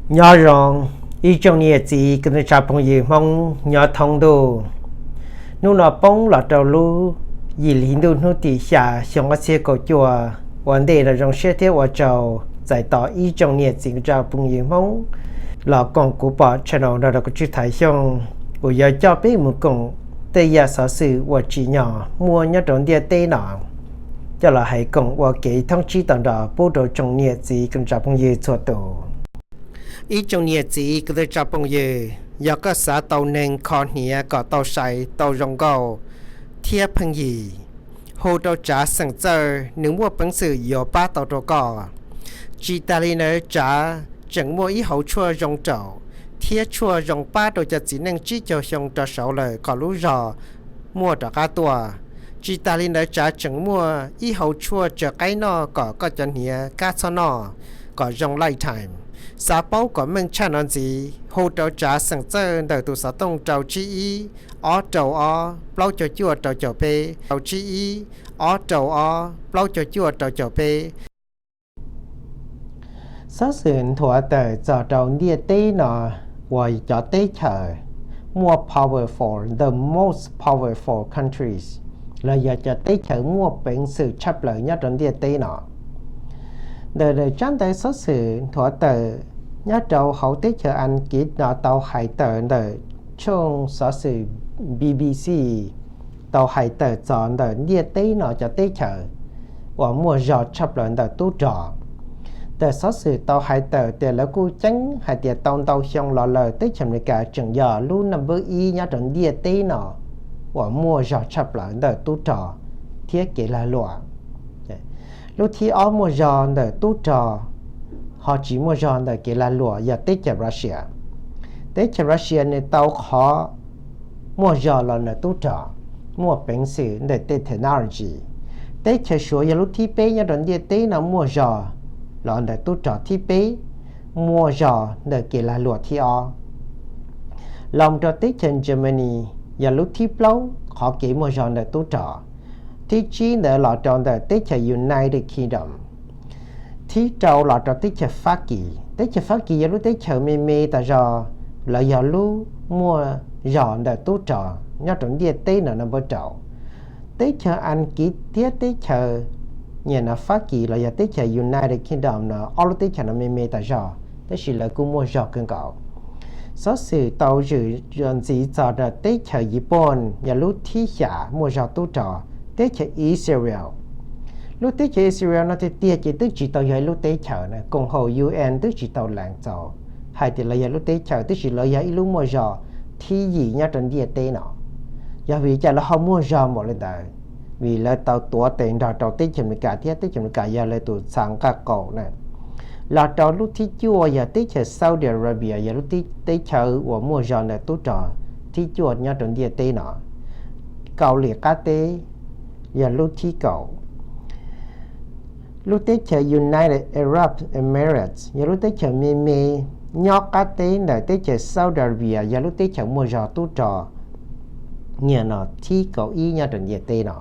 Nyob zoo ib tsoom niam txiv kwv tij neej tsa phooj ywg Hmoob nyob thoob ntuj. Hnub no poob los rau lub yim hli ntuj hnub tim xya xyoo ob txhiab kaum cuaj, ua ntej no zoo siab thiab ua tsaug txais tos ib tsoom niam txiv kwv tij neej tsa phooj ywg Hmoob los koom kuv pom channel nrog rau kuv Tswv Thaiv Xyooj uas yuav coj peb mus koom tej yam xov xwm uas tsim nyog muaj nyob rau ntiaj teb no, coj los hais koom ua kev thoob tsib to nrog pub rau tsoom niam txiv kwv tij neej tsa phooj ywg txhua tus. Ib tsoom niam txiv kwv tij neej tsa phooj ywg, yog koj xav tau neeg kho hniav kom tau sai tau zoo nkauj thiab pheej yig, hu rau Tsav xeem Txawj, nws muaj peev xwm yuav pab tau rau koj. Tsis tas li ntawd Tsav tseem muaj ib hauv tshuaj zoo raum thiab tshuaj zoo pab rau cov txiv neej tsib caug xyoo rau saud lawm kom lub zog muaj rov qab tuaj. Tsis tas li ntawd Tsav tseem muaj ib hauv tshuaj tsaws qaib noj kom koj cov hniav kab txhob noj, kom zoo lifetime. Xav paub kom meej tshaj no ntxiv, hu rau Tsav xeem Txawj ntawm tus xov tooj rau tsib ib, ob rau ob, plaub caug cuaj rau caum peb, rau tsib ib, ob rau ob, plaub caug cuaj rau caum peb. Xov xwm nthuav tawm txog rau ntiaj teb no uas cov teb chaws muaj powerful, the most powerful countries, los yog cov teb chaws muaj peev xwm tshaj plaws nyob rau ntiaj teb no. Ntawm tsab ntawv xov xwm nthuav tawm nyob rau hauv teb chaws Askiv no tau hais tawm ntawm tshooj xov xwm B B C tau hais tawm txog ntawm ntiaj teb no cov teb chaws uas muaj zog tshaj plaws ntawm tub rog. Ntawm xov xwm tau hais tawm tias lawv kuj ceeb hais tias tau ntau xyoo los lawm teb chaws Amelikas tseem yog lub number ib nyob rau ntiaj teb no uas muaj zog tshaj plaws ntawm tub rog thiab kev lag luam. Lub thib ob muaj zog ntawm tub rog ho tsis muaj zog ntawm kev lag luam yog teb chaws Russia. Teb chaws Russia nws tau qhov muaj zog los ntawm tub rog, muaj peev xwm ntawm tej technology. Teb chaws Suav yog lub thib peb nyob rau ntiaj teb no muaj zog los ntawm tub rog thib peb, muaj zog ntawm kev lag luam thib ob. Los rau teb chaws Germany yog lub thib plaub qhov kev muaj zog ntawm tub rog. Thib tsib ntawd los rau ntawm teb chaws United Kingdom. Thib rau los rau teb chaws Fab Kis. Teb chaws Fab Kis yog lub teb chaws me me tas zog, lawv yog lub muaj zog ntawm tub rog nyob rau ntiaj teb no number rau. Teb chaws Askiv thiab teb chaws nyam no Fab Kis los yog teb chaws United Kingdom no ob lub teb chaws no me me tas zog, tab sis lawv kuj muaj zog kawg nkaus. Xov xwm tau zwm ntxiv txog rau teb chaws Yiv Pooj yog lub thib xya muaj zog tub rog, teb chaws Israel. Lub teb chaws Israel no tiag tiag ces twb tsis tau yog ib lub teb chaws na, koom haum U N twb tsis tau lees txaus hais tias lawv yog lub teb chaws, tab sis lawv yog ib lub muaj zog thib yim nyob rau ntiaj teb no. Yog vim cas lawv ho muaj zog npaum li ntawd? Vim lawv tau tuav tes nrog rau teb chaws Amelikas thiab teb chaws Amelikas yog lawv tus txha nqaj qaum na. Los rau lub thib cuaj yog teb chaws Saudi Arabia yog lub teb chaws uas muaj zog ntawm tub rog thib cuaj nyob rau ntiaj teb no. Kaus Lim qab teb yog lub thib kaum. Lub teb chaws United Arab Emirates yog lub teb chaws me me nyob qab teb ntawm teb chaws Saudi Arabia yog lub teb chaws muaj zog tub rog nyam no thib kaum ib nyob rau ntiaj teb no.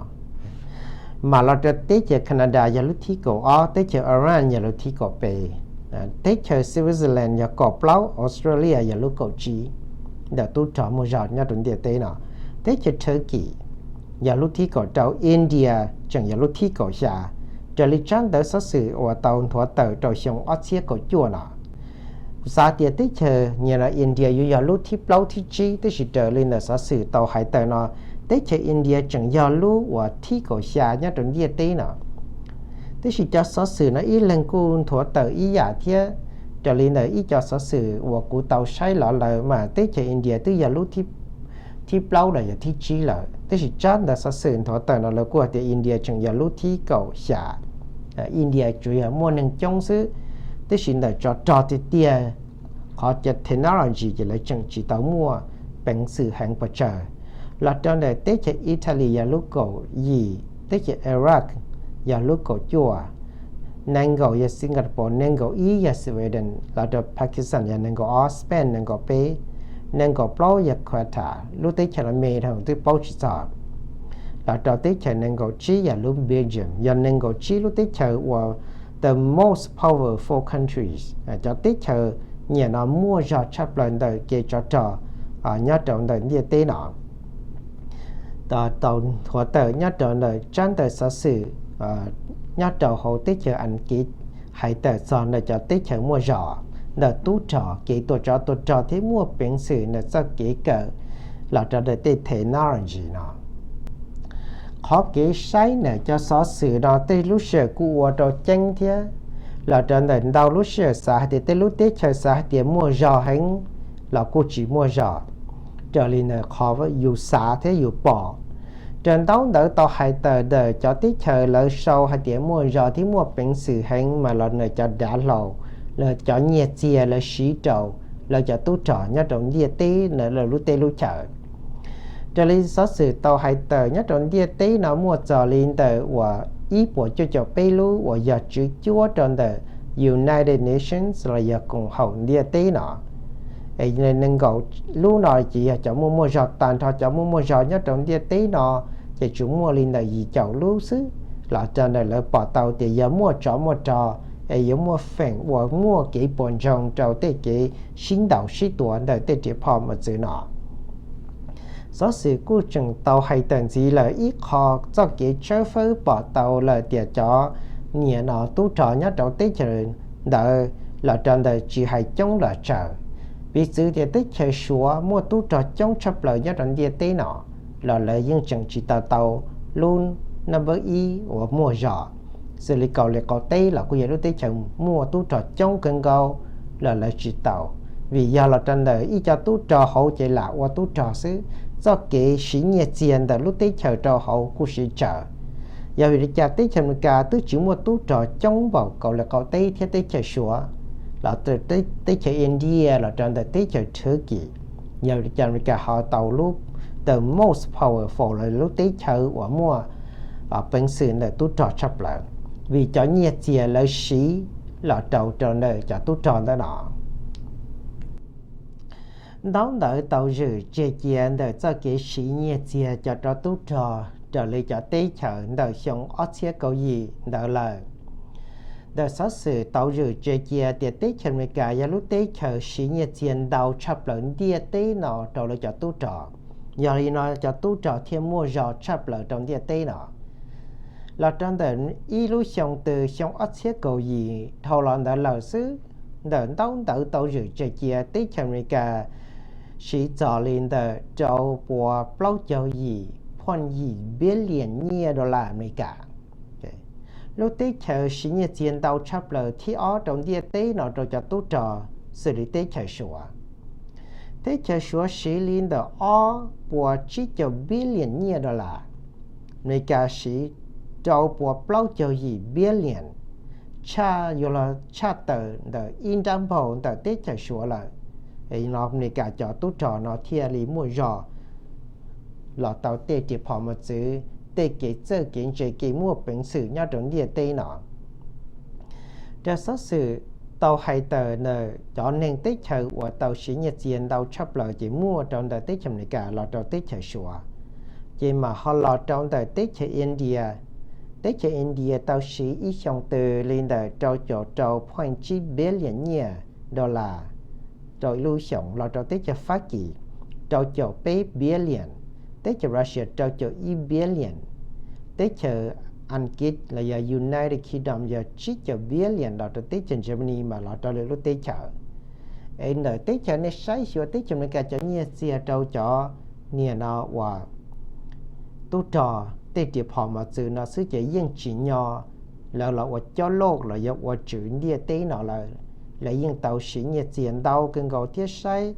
Mas los rau teb chaws Canada yog lub thib kaum ob, teb chaws Iran yog lub thib kaum peb, teb chaws Switzerland yog kaum plaub, Australia yog lub kaum tsib ntawm tub rog muaj zog nyob rau ntiaj teb no. Teb chaws Turkey yog lub thib kaum rau, India tseem yog lub thib kaum xya, raws li tsab ntawv xov xwm uas tau nthuav tawm rau xyoo ob txhiab kaum cuaj no. Kuv xav tias teb chaws nyam no India yuav yog lub thib plaub thib tsib, tab sis raws li ntawm xov xwm tau hais tawm no, teb chaws India tseem yog lub uas thib kaum xya nyob rau ntiaj teb no. Tab sis cov xov xwm no ib leeg kuj nthuav tawm ib yam thiab. Raws li ntawm ib co xov xwm uas kuv tau saib los lawm mas teb chaws India twb yog lub thib plaub los yog thib tsib lawm, tab sis tsab ntawv xov xwm nthuav tawm no lawv kuj hais tias India tseem yog lub thib kaum xya. India tsuas yog muaj neeg coob xwb, tab sis ntawm tsov rog tiag tiag, qhov cov technology ces lawv tseem tsis tau muaj peev xwm heev pes tsawg. Los rau ntawm teb chaws Italy yog lub kaum yim, teb chaws Iraq yog lub kaum cuaj, nees nkaum yog Singapore, nees nkaum ib yog Sweden, los rau Pakistan yog nees nkaum ob, Spain nees nkaum peb, nees nkaum plaub yog Qatar. Lub teb chaws no me dhau twb paub tsis txog. Los rau teb chaws nees nkaum tsib yog lub Belgium, yog nees nkaum tsib lub teb chaws uas the most powerful countries, cov teb chaws nyiam no muaj zog tshaj plaws ntawm kev tsov rog nyob rau ntawm ntiaj teb no. Tau nthuav tawm nyob rau ntawm tsab ntawv xov xwm nyob rau hauv teb chaws Askiv hais tawm txog ntawm cov teb chaws muaj zog ntawm tub rog, kev tua tsov tua rog thiab muaj peev xwm ntawm txoj kev kawm los rau ntawm tej technology no. Qhov kev saib ntawm cov xov xwm no tej lub sij hawm kuj ua rau ceeb thiab los rau ntawm ntau lub sij hawm xav hais tias tej lub teb chaws xav hais tias muaj zog heev los kuj tsis muaj zog raws li ntawm qhov yus xav thiab yus pom. Raws ntaub ntawv tau hais tawm ntawm cov teb chaws lawv sau hais tias muaj zog thiab muaj peev xwm heev mas los ntawm cov dav hlau, lawv cov nyiaj txiag lawv siv rau lawv cov tub rog nyob rau ntiaj teb ntawm lawv lub teb lub chaws. Raws li xov xwm tau hais tawm nyob rau ntiaj teb no muaj txog li ntawm uas ib puas cuaj caum peb lub uas yog tswv cuab rau ntawm United Nations los yog koom haum ntiaj teb no. Es nees nkaum lub no ces yog cov muaj muaj zog tag nrho cov muaj muaj zog nyob rau ntiaj teb no, ces tsuas muaj li ntawm yim caum lub xwb los rau ntawm lawv pom tau tias yog muaj tsov muaj rog es yuav muaj feem uas muaj kev puas ntsoog rau tej kev sib ntaus sib tua ntawm tej riam phom mos txwv no. Xov xwm kuj tseem tau hais tawm ntxiv lawm ib qho txoj kev tshawb fawb pom tau lawm tias cov niam no tub rog nyob rau teb chaws ntawd los rau ntawm tsis hais coob los tsawg. Piv txwv tias teb chaws Suav muaj tub rog coob tshaj plaws nyob rau ntiaj teb no los lawv yeej tseem tsis tau tau lub number ib uas muaj zog. Xws li Kauslim Qaum Teb los kuj yog lub teb chaws muaj tub rog coob kawg nkaus los lawv tsis tau, vim yog los rau ntawm ib co tub rog hauv ces lam ua tub rog xwb, txoj kev siv nyiaj txiag ntawm lub teb chaws rau hauv kuj siv tsawg. Yog vim li cas teb chaws Amelikas twb tsis muaj tub rog coob npaum Kauslim Qaum Teb thiab teb chaws Suav los teb chaws India los rau ntawm teb chaws Turkey, yog vim li cas Amelikas ho tau lub the most powerful los lub teb chaws uas muaj peev xwm ntawm tub rog tshaj plaws? Vim cov nyiaj txiag lawv siv los rau rau ntawm cov tub rog ntawm no. Ntaub ntawv tau zwm tseg cia ntawm txoj kev siv nyiaj txiag cov rau tub rog raws li cov teb chaws ntawm xyoo ob txhiab kaum yim ntawd lawm. Ntawm xov xwm tau zwm tseg cia tias teb chaws Amelikas yog lub teb chaws siv nyiaj txiag ntau tshaj plaws ntiaj teb no rau lawv cov tub rog, yog li no cov tub rog thiaj muaj zog tshaj plaws rau ntiaj teb no. Los rau ntawm ib lub xyoo twg xyoo ob txhiab kaum yim dhau los ntawd lawm xwb, ntawm ntaub ntawv tau zwm tseg cia teb chaws Amelikas siv txog li ntawm rau puas plaub caug yim point yim billion nyiaj dollar Amelikas. Lub teb chaws siv nyiaj txiag ntau tshaj plaws thib ob rau ntiaj teb no rau cov tub rog xws li teb chaws Suav. Teb chaws Suav siv li ntawm ob puas tsib caug billion nyiaj dollar, Amelikas siv rau puas plaub caug yim billion, tshaj yuav los tshaj tawm ntawm ib nrab npaug ntawm teb chaws Suav lawm. No Amelikas cov tub rog no thiaj li muaj zog los tau tej riam phom mos txwv, tej kev txawj kev ntse kev muaj peev xwm nyob rau ntiaj teb no. Raws xov xwm tau hais tawm ntawm cov neeg teb chaws uas tau siv nyiaj txiag ntau tshaj plaws ces muaj rau ntawm teb chaws Amelikas los rau teb chaws Suav, ces mam ho los rau ntawm teb chaws India. Teb chaws India tau siv ib xyoo twg li ntawm rau caum rau point tsib billion nyiaj dollar rau ib lub xyoos, los rau teb chaws Fab Kis rau caum peb billion, teb chaws Russia rau caum ib billion, teb chaws Askiv los yog United Kingdom yog tsib caug billion, los rau teb chaws Germany mas los rau lwm lub teb chaws. Es ntawm teb chaws nej saib xyuas teb chaws Amelikas cov nyiaj txiag rau cov niam no uas tub rog tej riam phom mos txwv no xwb ces yeej tsim nyog lawv los ua coj loj los yog ua tswv ntiaj teb no lawm. Lawv yeej tau siv nyiaj txiag ntau kawg nkaus thiab saib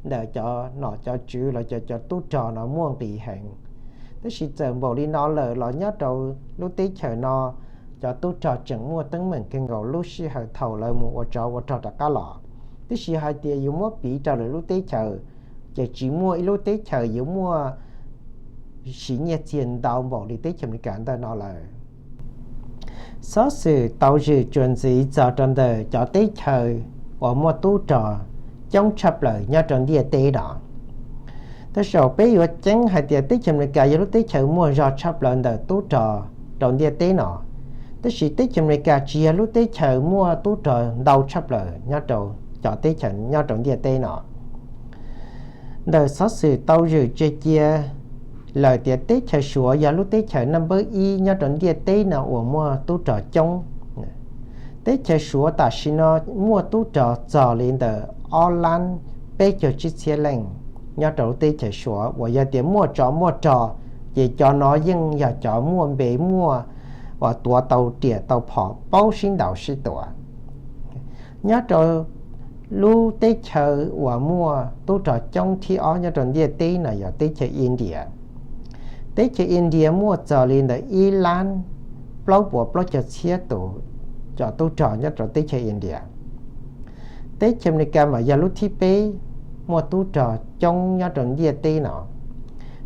ntawm cov nom cov tswv los cov tub rog no muaj nqis heev. Tab sis txawm npaum li no lawm los nyob rau lub teb chaws no cov tub rog tseem muaj teeb meem kawg nkaus lub sij hawm thaum lawv mus ua tsov ua rog rov qab los. Tab sis hais tias yuav muab piv rau lwm lub teb chaws, ces tsis muaj ib lub teb chaws yuav muaj siv nyiaj txiag ntau npaum li teb chaws Amelikas ntawm no lawm. Xov xwm tau zwm tsuas ntxiv txog rau ntawm cov teb chaws uas muaj tub rog coob tshaj plaws nyob rau ntiaj teb no. Tab sis peb yuav ceeb hais tias teb chaws Amelikas yog lub teb chaws muaj zog tshaj plaws ntawm tub rog rau ntiaj teb no. Tab sis teb chaws Amelikas tsis yog lub teb chaws muaj tub rog ntau tshaj plaws nyob rau cov teb chaws nyob rau ntiaj teb no. Ntawm xov xwm tau zwm tseg cia lawm tias teb chaws Suav yog lub teb chaws number ib nyob rau ntiaj teb no uas muaj tub rog coob. Teb chaws Suav tam sim no muaj tub rog txog li ntawm ob lab peb caug tsib txhiab leej nyob rau lub teb chaws Suav uas yog tias muaj tsov muaj rog, ces cov no yeej yog cov muaj npe muaj, uas tuav tau riam tau phom paub sib ntaus sib tua. Nyob rau lub teb chaws uas muaj tub rog coob thib ob nyob rau ntiaj teb no yog teb chaws India. Teb chaws India muaj txog li ntawm ib lab plaub puas plaub caug txhiab tus cov tub rog nyob rau teb chaws India. Teb chaws Amelikas mas yog lub thib peb muaj tub rog coob nyob rau ntiaj teb no.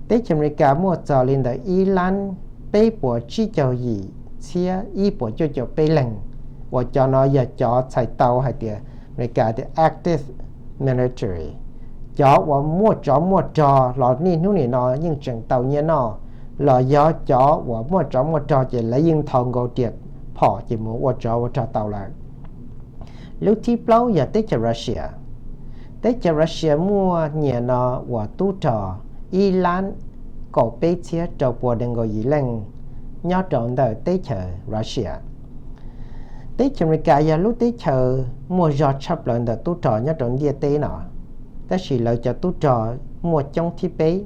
Teb chaws Amelikas muaj txog li ntawm ib lab peb puas tsib caug yim txhiab ib puas cuaj caum peb leeg, uas cov no yog cov txhais tau hais tias Amelikas tias active military. Cov uas muaj tsov muaj rog los niaj hnub nim no yeej tseem tau nyiaj noj, los yog cov uas muaj tsov muaj rog ces lawv yeej nthos nkaus riam phom ces mus ua tsov ua rog tau lawm. Lub thib plaub yog teb chaws Russia. Teb chaws Russia muaj nyiam no uas tub rog ib lab kaum peb txhiab rau puas nees nkaum yim leej nyob rau ntawm teb chaws Russia. Teb chaws Amelikas yog lub teb chaws muaj zog tshaj plaws ntawm tub rog nyob rau ntiaj teb no, tab sis lawv cov tub rog muaj coob thib peb.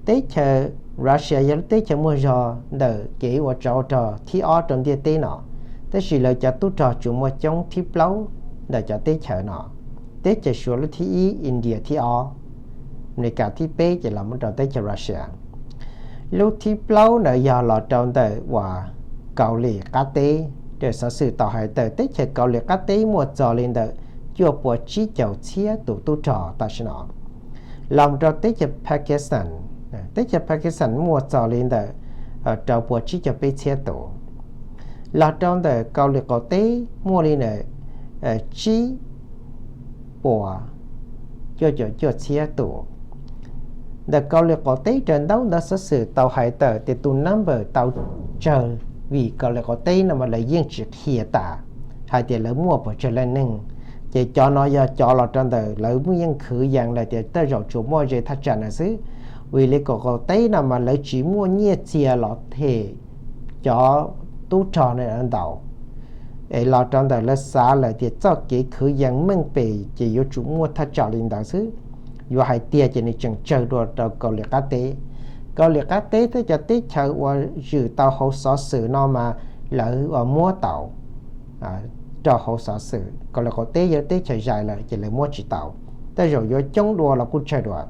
Teb chaws Russia yog lub teb chaws muaj zog ntawm kev ua tsov ua rog thib ob rau ntiaj teb no, tab sis lawv cov tub rog tsuas muaj coob thib plaub ntawm cov teb chaws no. Teb chaws Suav lub thib ib, India thib ob, Amelikas thib peb ces los mus rau teb chaws Russia. Lub thib plaub ntawd yog los rau ntawm uas Kauslim Qab Teb. Raws xov xwm tau hais tias teb chaws Kauslim Qab Teb muaj txog li ntawm cuaj puas tsib caug txhiab tus tub rog tam sim no. Los mus rau teb chaws Pakistan, teb chaws Pakistan muaj txog li ntawm rau puas tsib caug peb txhiab tus. Los rau ntawm Kauslim Qaum Teb muaj li ntawm tsib puas cuaj caum cuaj txhiab tus. Ntawm Kauslim Qaum Teb raws ntaub ntawv xov xwm tau hais tias tus number tau tsawg, vim Kauslim Qaum Teb no mas lawv yeej tsis qhia tas hais tias lawv muaj puas tsawg leej neeg. Ces cov no yog cov los rau ntawm lawv muaj yeej khwv yees lawm tias tej zaum tsuas muaj ze thaj tsam na xwb, vim li Kauslim Qaum Teb no mas lawv tsis muaj nyiaj txiag los them cov tub rog no ntaus. Es los rau ntawm lawv xav lawm tias txoj kev khwv yees meej pem ces yuav tsum muaj thaj tsam li ntawd xwb. Yuav hais tiag ces nws tseem tsawg dua rau Kauslim Qab Teb. Kauslim Qab Teb thiab cov teb chaws uas zwm tau hauv xov xwm no mas lawv uas muab tau rau hauv xov xwm. Kauslim Qaum Teb yog teb chaws zais lawm ces lawv muab tsis tau. Tej zaum yuav coob dua los kuj tsawg dua.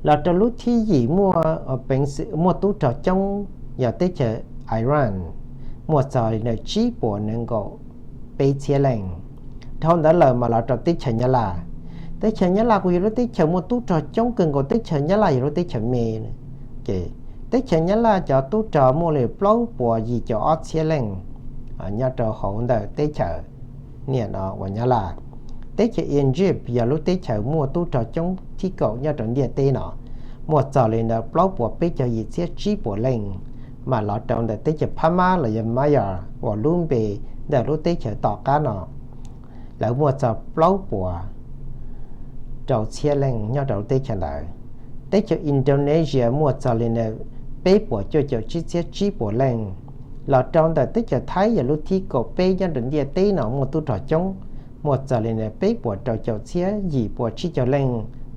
Los rau lub thib yim muaj peev xwm muaj tub rog coob yog teb chaws Iran, muaj txog li ntawm tsib puas nees nkaum peb txhiab leej. Dhau ntawd lawm mas los rau teb chaws Nyab Laj. Teb chaws Nyab Laj kuj yog lub teb chaws muaj tub rog coob kawg nkaus, teb chaws Nyab Laj yog lub teb chaws me. Teb chaws Nyab Laj cov tub rog muaj li plaub puas yim caum ob txhiab leej nyob rau hauv ntawm teb chaws niam no uas Nyab Laj. Teb chaws Egypt yog lub teb chaws muaj tub rog coob thib kaum nyob rau ntiaj teb no, muaj txog li ntawm plaub puas peb caug yim txhiab tsib puas leej, mas los rau ntawm teb chaws Phab Mab los yog Myanmar uas lub npe ntawm lub teb chaws tom qab no, lawv muaj txog plaub puas rau txhiab leej nyob rau lub teb chaws ntawd. Teb chaws Indonesia muaj txog li ntawm peb puas cuaj caum tsib txhiab tsib puas leej. Los rau ntawm teb chaws Thaib yog lub thib kaum peb nyob rau ntiaj teb no muaj tub rog coob, muaj txog li ntawm peb puas rau caum txhiab yim puas tsib caug leej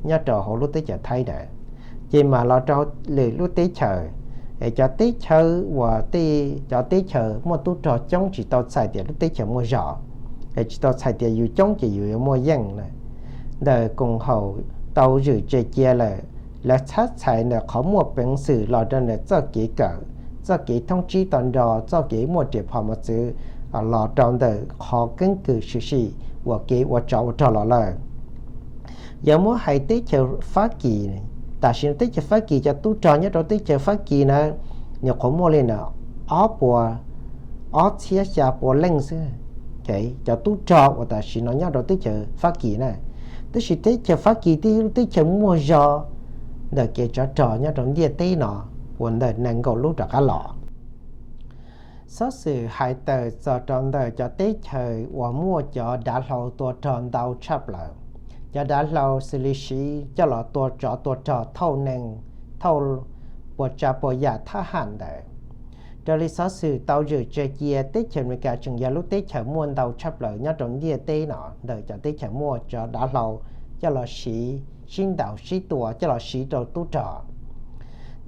nyob rau hauv lub teb chaws Thaib ntawd. Ces mam los rau lwm lub teb chaws, es cov teb chaws uas cov teb chaws muaj tub rog coob tsis tau txhais tias lub teb chaws muaj zog, es tsis tau txhais tias yus coob ces yus yuav muaj yeej na. Ntawm koom haum tau zwm tseg cia lawm, lawv txhab txhais ntawm qhov muaj peev xwm los rau ntawm txoj kev kawm, txoj kev thoob tsib to nro, txoj kev muaj riam phom mos txwv, los rau ntawm qhov keeb kwm swm sim uas kev ua tsov ua rog los lawm. Yog muab hais teb chaws Fab Kis, tam sim no teb chaws Fab Kis cov tub rog nyob rau teb chaws Fab Kis na, nyuam qhuav muaj li na ob puas, ob txhiab xya puas leej xwb. Cov tub rog uas tam sim no nyob rau teb chaws Fab Kis na, tab sis teb chaws Fab Kis tib lub teb chaws muaj zog ntawm kev tsov rog nyob rau ntiaj teb no uas ntawm nees nkaum lub rov qab los. Xov xwm hais tawm txog rau ntawm cov teb chaws uas muaj cov dav hlau tua rog ntau tshaj plaws. Cov dav hlau xws li siv coj los tua tsov tua rog thauj neeg, thauj puas tsav puas yam thab ham ntawd. Raws li xov xwm tau zwm tseg cia, teb chaws Amelikas tseem yog lub teb chaws muaj ntau tshaj plaws nyob rau ntiaj teb no ntawm cov teb chaws muaj cov dav hlau coj los siv sib ntaus sib tua coj los siv rau tub rog.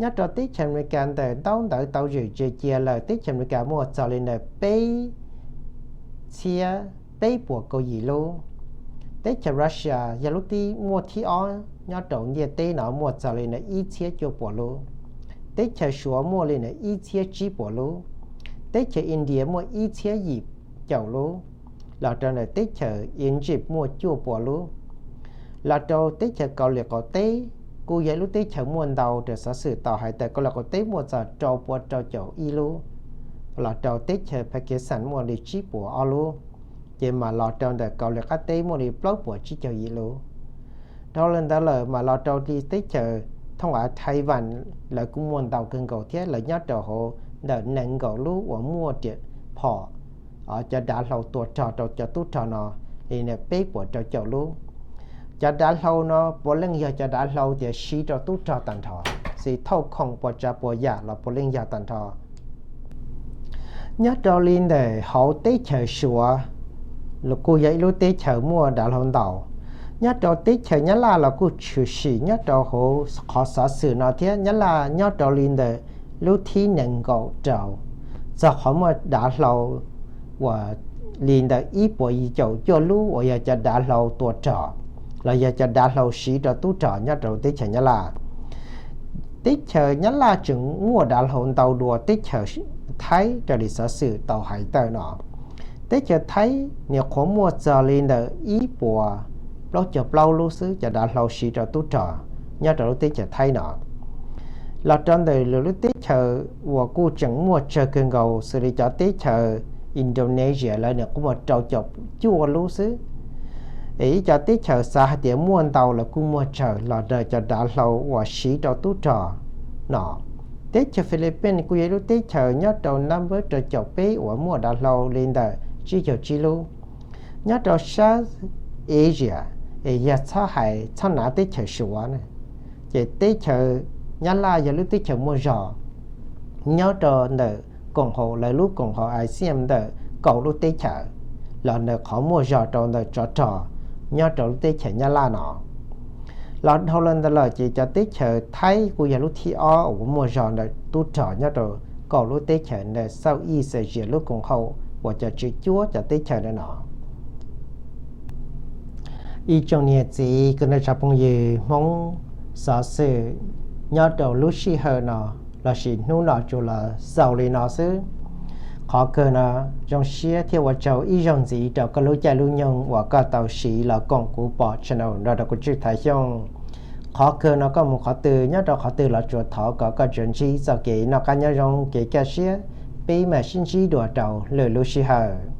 Nyob rau teb chaws Amelikas ntawm ntaub ntawv tau zwm tseg cia lawm, teb chaws Amelikas muaj txog li ntawm peb txhiab peb puas kaum yim lub. Teb chaws Russia yog lub tib muaj thib ob nyob rau ntiaj teb no muaj txog li ntawm ib txhiab cuaj puas lub. Teb chaws Suav muaj li ntawm ib txhiab tsib puas lub. Teb chaws India muaj ib txhiab yim caum lub. Los rau ntawm teb chaws Egypt muaj cuaj puas lub. Los rau teb chaws Kauslim Qaum Teb kuj yog ib lub teb chaws muaj ntau, raws xov xwm tau hais tias Kauslim Qaum Teb muaj txog rau puas rau caum ib lub. Los rau teb chaws Pakistan muaj li tsib puas ob lub. Ces mam los rau ntawm Kauslim Qab Teb muaj li plaub puas tsib caug yim lub. Dhau li ntawd lawm mam los rau li teb chaws thooj av Taiwan, lawv kuj muaj ntau kawg nkaus thiab, lawv nyob rau hauv ntawm nees nkaum lub uas muaj riam phom cov dav hlau tua rog rau cov tub rog no li ntawm peb puas rau caum lub. Cov dav hlau no puav leej yog cov dav hlau tias siv rau tub rog tag nrho, xws thauj khoom puas tsav puas yam los puav leej yog tag nrho. Nyob rau li ntawm hauv teb chaws Suav los kuj yog ib lub teb chaws muaj dav hlau ntau. Nyob rau teb chaws Nyab Laj los kuj tshwm sim nyob rau hauv qhov xov xwm no thiab, Nyab Laj nyob rau li ntawm lub thib nees nkaum rau txog qhov muaj dav hlau uas li ntawm ib puas yim caum cuaj lub uas yog cov dav hlau tua rog los yog cov dav hlau siv rau tub rog nyob rau teb chaws Nyab Laj. Teb chaws Nyab Laj tseem muaj dav hlau ntau dua teb chaws Thaib raws li xov xwm tau hais tawm no. Teb chaws Thaib nyuam qhuav muaj txog li ntawm ib puas plaub caug plaub lub xwb cov dav hlau siv rau tub rog nyob rau lub teb chaws Thaib no. Los rau ntawm lwm lub teb chaws uas kuj tseem muaj tsawg kawg nkaus xws li cov teb chaws Indonesia, lawv nyuam qhuav muaj rau caum cuaj lub xwb. Es ib cov teb chaws xav hais tias muaj ntau los kuj muaj tsawg los ntawm cov dav hlau uas siv rau tub rog no. Teb chaws Philippines kuj yog ib lub teb chaws nyob rau number rau caum peb uas muaj dav hlau li ntawm tsib caug tsib lub. Nyob rau sab Asia, es yog txhob hais txhob hnav teb chaws Suav na, ces teb chaws Nyab Laj yog lub teb chaws muaj zog nyob rau ntawm koom haum lawv lub koom haum ASEAN ntawm kaum lub teb chaws los ntawm qhov muaj zog rau ntawm tsov rog nyob rau lub teb chaws Nyab Laj no. Los dhau los ntawd lawm ces cov teb chaws Thaib kuj yog lub thib ob uas muaj zog ntawm tub rog nyob rau kaum lub teb chaws ntawm Southeast Asia lub koom haum uas cov tswv cuab cov teb chaws ntawm no. Ib tsoom niam txiv kwv tij neej tsa phooj ywg Hmoob, xov xwm nyob rau lub sij hawm no lossis hnub no tsuas los xaus li no xwb. Qhov kawg no zoo siab thiab ua tsaug ib zaug ntxiv rau koj lub caij lub nyoog uas koj tau siv los koom kuv pom channel nrog rau kuv Tswj Thaiv Xyooj. Qhov kawg no koj mus qhov twg nyob rau qhov twg los tsuas thov kom koj tsuas ntsib txoj kev noj qab nyob zoo kev kaj siab, peb mam sib ntsib dua rau lwm lub sij hawm.